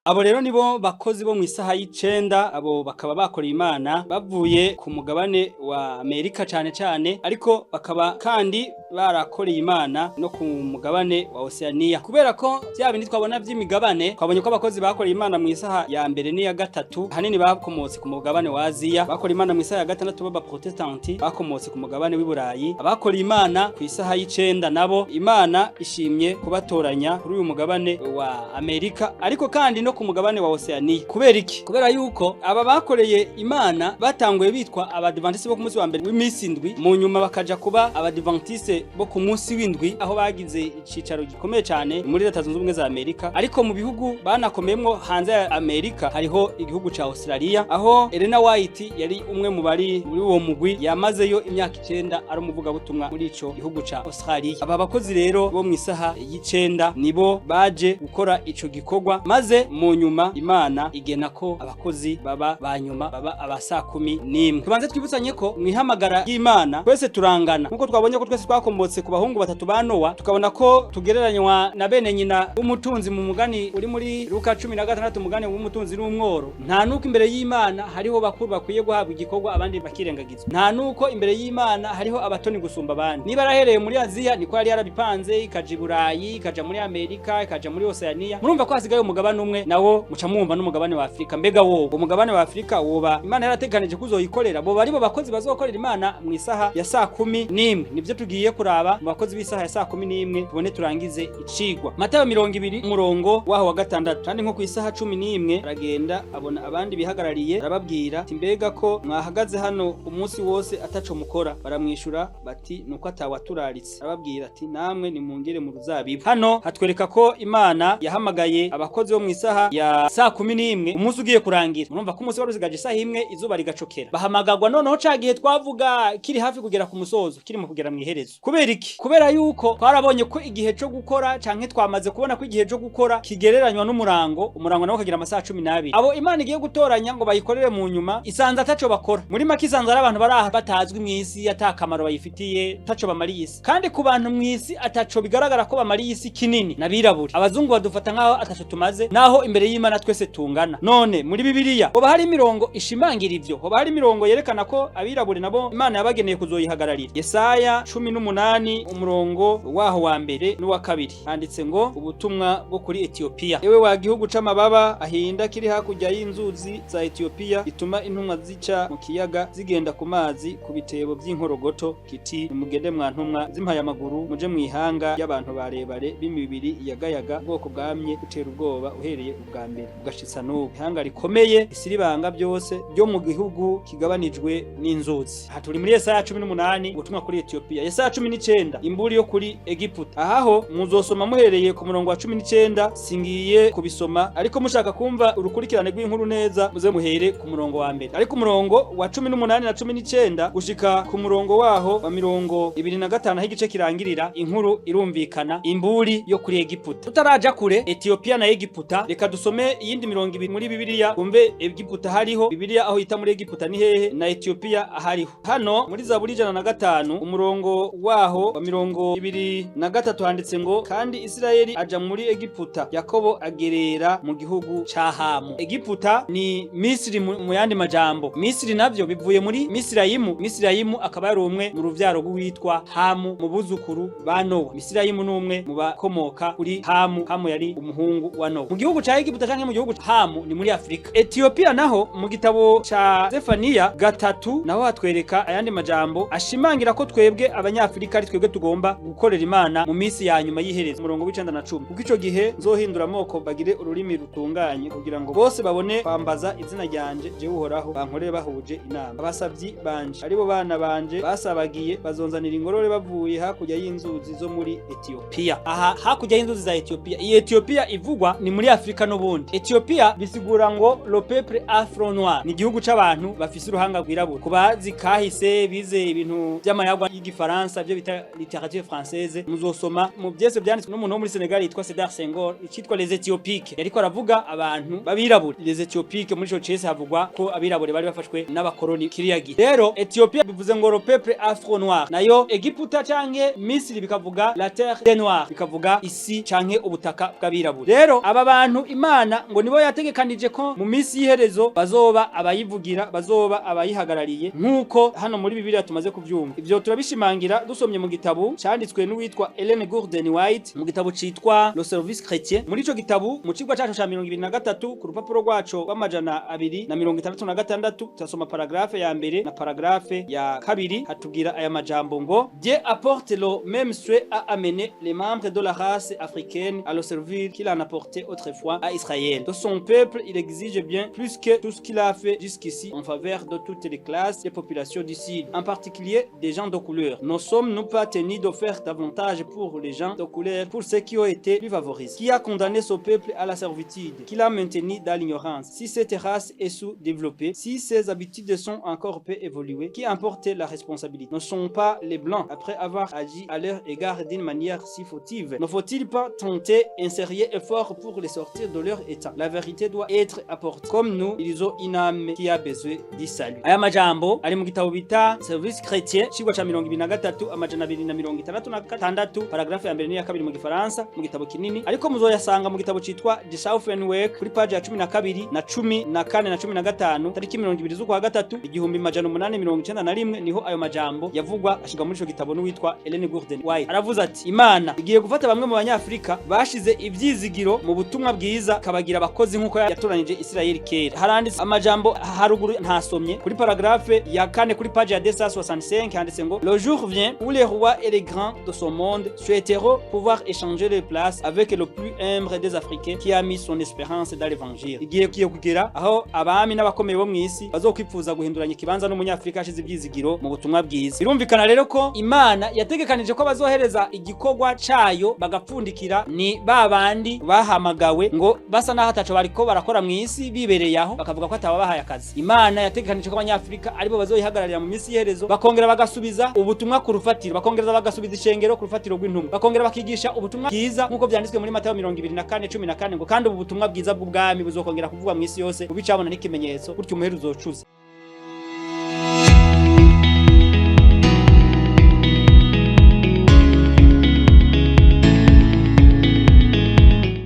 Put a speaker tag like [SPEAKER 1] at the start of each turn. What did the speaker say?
[SPEAKER 1] Abo rero nibo bakozi bo mu isaha y'icenda. Abo bakaba bakoreye Imana bavuye ku mugabane wa Amerika cane cane, ariko bakaba kandi barakoreye Imana no ku mugabane wa Oceania. Kubera ko vya bindi twabona vy'imigabane, twabonye ko abakozi bakoreye Imana mu isaha ya mbere n'iya gatatu hanini bakomotse ku mugabane wa Aziya, bakoreye Imana mu isaha ya gatandatu b'aba Protestanti bakomotse ku mugabane w'i Burayi, abakoreye Imana ku isaha y'icenda nabo Imana ishimye kubatoranya kuri uyu mugabane wa Amerika, ariko kandi no ku mugabane wa Oceania. Kubera iki? Kubera yuko aba bakoreye Imana batanguye bitwa Abadventiste bo ku munsi wa mbere w'imisi indwi, mu nyuma bakaja kuba Abadventiste bo ku munsi w'indwi, aho bagize icicaro gikomeye cyane muri Leta Zunze Ubumwe za Amerika. Ariko mu bihugu banakomeyemwo hanze ya Amerika hariho igihugu ca Australia, aho Elena White yari umwe mu bari muri uwo mugwi, yamazeyo imyaka 9 ari umuvugabutumwa muri ico gihugu ca Australia. Aba bakozi rero bo mu isaha y'icenda nibo baje gukora ico gikorwa, maze mu nyuma Imana igena ko abakozi baba ba nyuma baba aba saa 11. Tubanze twibutsanye ko mwihamagara y'Imana twese turangana, nkuko twabonye ko twese twakomotse ku bahungu batatu ba Nowa, tukabona ko tugereranywa na bene nyina w'umutunzi mu mugani uri muri Luka 16, umugani w'umutunzi n'umworo. Nta nuko imbere y'Imana hariho bakuru bakwiye guhabwa igikorwa abandi bakirengagizwa, nta nuko imbere y'Imana hariho abatoni gusumba abandi. Niba arahereye muri Aziya niko yari yarabipanze, ikaja i Burayi, ikaja muri Amerika, ikaja muri Oceania, murumva ko hasigaye umugabane umwe, nawo muca mwumva n'umugabane wa Afrika. Mbega wowe umugabane wa Afrika woba Imana yarateganije kuzoyikorera? Bo bari bo bakozi bazokorera Imana mu isaha ya saa 11. Nivyo tugiye kuraba mu bakozi b'isaha ya saa 11, tubone turangize icigwa. Matayo 20, umurongo waho wa 6: "Kandi nko ku isaha 11 aragenda, abona abandi bihagarariye, arababwira ati: 'Mbega ko mwahagaze hano umunsi wose ataco mukora?' Baramwishura bati: 'Nuko atawaturaritse.' Arababwira ati: 'Namwe nimungire mu ruzabibu.'" Hano hatwereka ko Imana yahamagaye abakozi bo mu isaha ya saa 11, umunsi ugiye kurangira. Murumva ko umunsi wari usigaje isaha imwe izuba rigacokera. Bahamagagwa noneho ca gihe twavuga kiri hafi kugera ku musozo, kiri mu kugera mu iherezo. Kubera iki? Kubera yuko twarabonye ko igihe co gukora, canke twamaze kubona ko igihe co gukora kigereranywa n'umurango, umurango nawo ukagira amasaha 12. Abo Imana igiye gutoranya ngo bayikorere mu nyuma, isanze ataco bakora. Muri make, isanze ari abantu bari aha batazwi mw'isi, ata kamaro bayifitiye, ataco bamariye isi. Kandi ku bantu mw'isi ataco bigaragara ko bamariye isi kinini n'abirabure. Abazungu badufata nk'aho ataco tumaze, naho imbere y'Imana twese tungana. None muri Bibiliya hoba hari imirongo ishimangira ivyo? Hoba hari imirongo yerekana ko abirabure nabo Imana yabageneye kuzoyihagararira? Yesaya 18, umurongo waho wa mbere n'uwa kabiri, handitse ngo: "Ubutumwa bwo kuri Etiyopiya. Ewe wa gihugu c'amababa ahinda kiri hakurya y'inzuzi za Etiyopiya, gituma intumwa zica mu kiyaga zigenda ku mazi ku bitebo by'inkorogoto, kiti: 'Nimugende mwa ntumwa z'impayamaguru, muje mu ihanga y'abantu barebare b'imibiri yagayaga, ubwoko bwamye butera ubwoba uhereye ubwa mbere ugashitsa n'ubu, ihanga rikomeye isiribanga byose ryo mu gihugu kigabanijwe n'inzuzi.'" Aha turi muri Yesaya 18, ubutumwa kuri Etiyopiya. Yesaya 19, imburi yo kuri Egiputa. Ahaho muzosoma muhereye ku murongo wa 19, singiye kubisoma, ariko mushaka kumva urukurikirane rw'inkuru neza muze muhere ku murongo wa mbere. Ariko umurongo wa 18 na 19 gushika ku murongo waho wa 25, aho igice kirangirira, inkuru irumvikana, imburi yo kuri Egiputa. Tutaraja kure Etiyopiya na Egiputa, reka dusome iyindi 20 muri Bibiliya, kumve Egiputa hariho Bibiliya aho yita muri Egiputa ni hehe, na Etiyopiya ahariho. Hano muri Zaburi 105, umurongo waho wa 23, handitse ngo: "Kandi Isirayeli aja muri Egiputa, Yakobo agerera mu gihugu ca Hamu." Egiputa ni Misiri mu yandi majambo. Misiri navyo bivuye muri Misirayimu. Misirayimu akaba yari umwe mu ruvyaro rw'uwitwa Hamu, mu buzukuru ba Nowa. Misirayimu ni umwe mu bakomoka kuri Hamu. Hamu yari umuhungu wa Nowa. Mu gihugu ca Egiputa canke mu gihugu Hamu ni muri Afrika. Ethiopia naho, mu gitabo ca Zefaniya 3, naho hatwereka ayandi majambo ashimangira ko twebwe Abanyafrika ari twebwe tugomba gukorera Imana mu minsi ya nyuma y'iherezo. Umurongo w'icenda na 10: "Kuko ico gihe nzohindura amoko bagire ururimi rutunganye, kugira ngo bose babone kwambaza izina ryanje, jewe Uhoraho, bankorere bahuje inama. Abasavyi banje, aribo bana banje basabagiye, bazonzanira ingorore bavuye hakurya y'inzuzi zo muri Ethiopia." Aha hakurya y'inzuzi za Ethiopia, iyi Ethiopia ivugwa ni muri Afrika n'ubundi. Ethiopia bisigura ngo le peuple afro noir, ni igihugu c'abantu bafise uruhanga rwirabura. Ku bazi kahise, bize ibintu by'amayagwa y'igifaransa, byo bita littérature française, muzosoma mu vyese vyanditswe n'umuntu wo muri Senegal yitwa Sédar Senghor icitwa Les Éthiopiques. Yariko aravuga abantu babirabura, les Éthiopiques. Muri ico cese havugwa ko abirabure bari bafashwe n'abakoroni kiriya gihe. Rero Ethiopia bivuze ngo le peuple afro noir, nayo Egiputa canke Misiri bikavuga la terre des noirs, bikavuga isi canke ubutaka bw'abirabura. Rero aba bantu Imana Imana ngo nibo yategekanije ko mu minsi y'iherezo bazoba abayivugira, bazoba abayihagarariye, nk'uko hano muri Bibiliya tumaze kuvyumva. Ivyo turabishimangira dusomye mu gitabo canditswe n'uwitwa Ellen Gordon White, mu gitabo citwa Le Service Chrétien. Muri ico gitabo, mu cigwa caco ca 23, ku rupapuro rwaco rw'amajana 266, turasoma paragraphe ya mbere na paragraphe ya kabiri. Hatubwira aya majambo ngo: "Dieu apporte le même souhait à amener les membres de la race africaine à le servir qu'il en apportait autrefois à Israël. De son peuple, il exige bien plus que tout ce qu'il a fait jusqu'ici en faveur de toutes les classes des populations du Sud, en particulier des gens de couleur. Ne sommes-nous pas tenus de faire davantage pour les gens de couleur, pour ceux qui ont été plus favorisés? Qui a condamné ce peuple à la servitude, qui l'a maintenu dans l'ignorance? Si cette race est sous-développée, si ses habitudes sont encore peu évoluées, qui en porte la responsabilité? Ne sont pas les Blancs, après avoir agi à leur égard d'une manière si fautive? Ne faut-il pas tenter un sérieux effort pour les sortir de leur état? La vérité doit être apportée. Comme nous, ils ont une âme qui a besoin du salut." Aya majambo ari mu gitabo bita Service Chrétien, cigwa ca 23, 266, paragraphe ya mbere n'iya kabiri mu Gifaransa, mu gitabo kinini, ariko muzoyasanga mu gitabo citwa The Southern Work kuri page ya 12 na 14 na 15, tariki 20 z'ukwa gatatu 1891. Niho ayo majambo yavugwa, ashirwa muri ico gitabo n'uwitwa Ellen Gordon White. Aravuze ati: "Imana igiye gufata bamwe mu Banyafrika bashize ivyizigiro mu butumwa bwiza, kabagira abakozi nk'uko yatoranije Israel kera." Haranditse amajambo haruguru ntasomye, kuri paragraphe ya kane, kuri page ya 265, handitse ngo: "Le jour vient où les rois et les grands de ce monde souhaiteront pouvoir échanger les places avec le plus humble des Africains qui a mis son espérance dans l'évangile." Igihe kigiye kugera aho abami n'abakomeye bo mw'isi bazokwifuza guhinduranya ikibanza n'Umunyafrika yashize ivyizigiro mu butumwa bwiza. Birumvikana rero ko Imana yategekanije ko bazohereza igikorwa cayo bagapfundikira ni ba bandi bahamagawe ngo basa naho ataco bariko barakora mw'isi, bibereye aho, bakavuga ko atababahaye akazi. Imana yategekanije ko Abanyafrika aribo bazoyihagararira mu minsi y'iherezo, bakongera bagasubiza ubutumwa ku rufatiro, bakongera bagasubiza ishengero ku rufatiro rw'intumwa, bakongera bakigisha ubutumwa bwiza nk'uko vyanditswe muri Matayo 24:14 ngo: "Kandi ubu butumwa bwiza bw'ubwami buzokongera kuvugwa mw'isi yose, ubicabona n'ikimenyetso, gutyo umuheru uzocuza."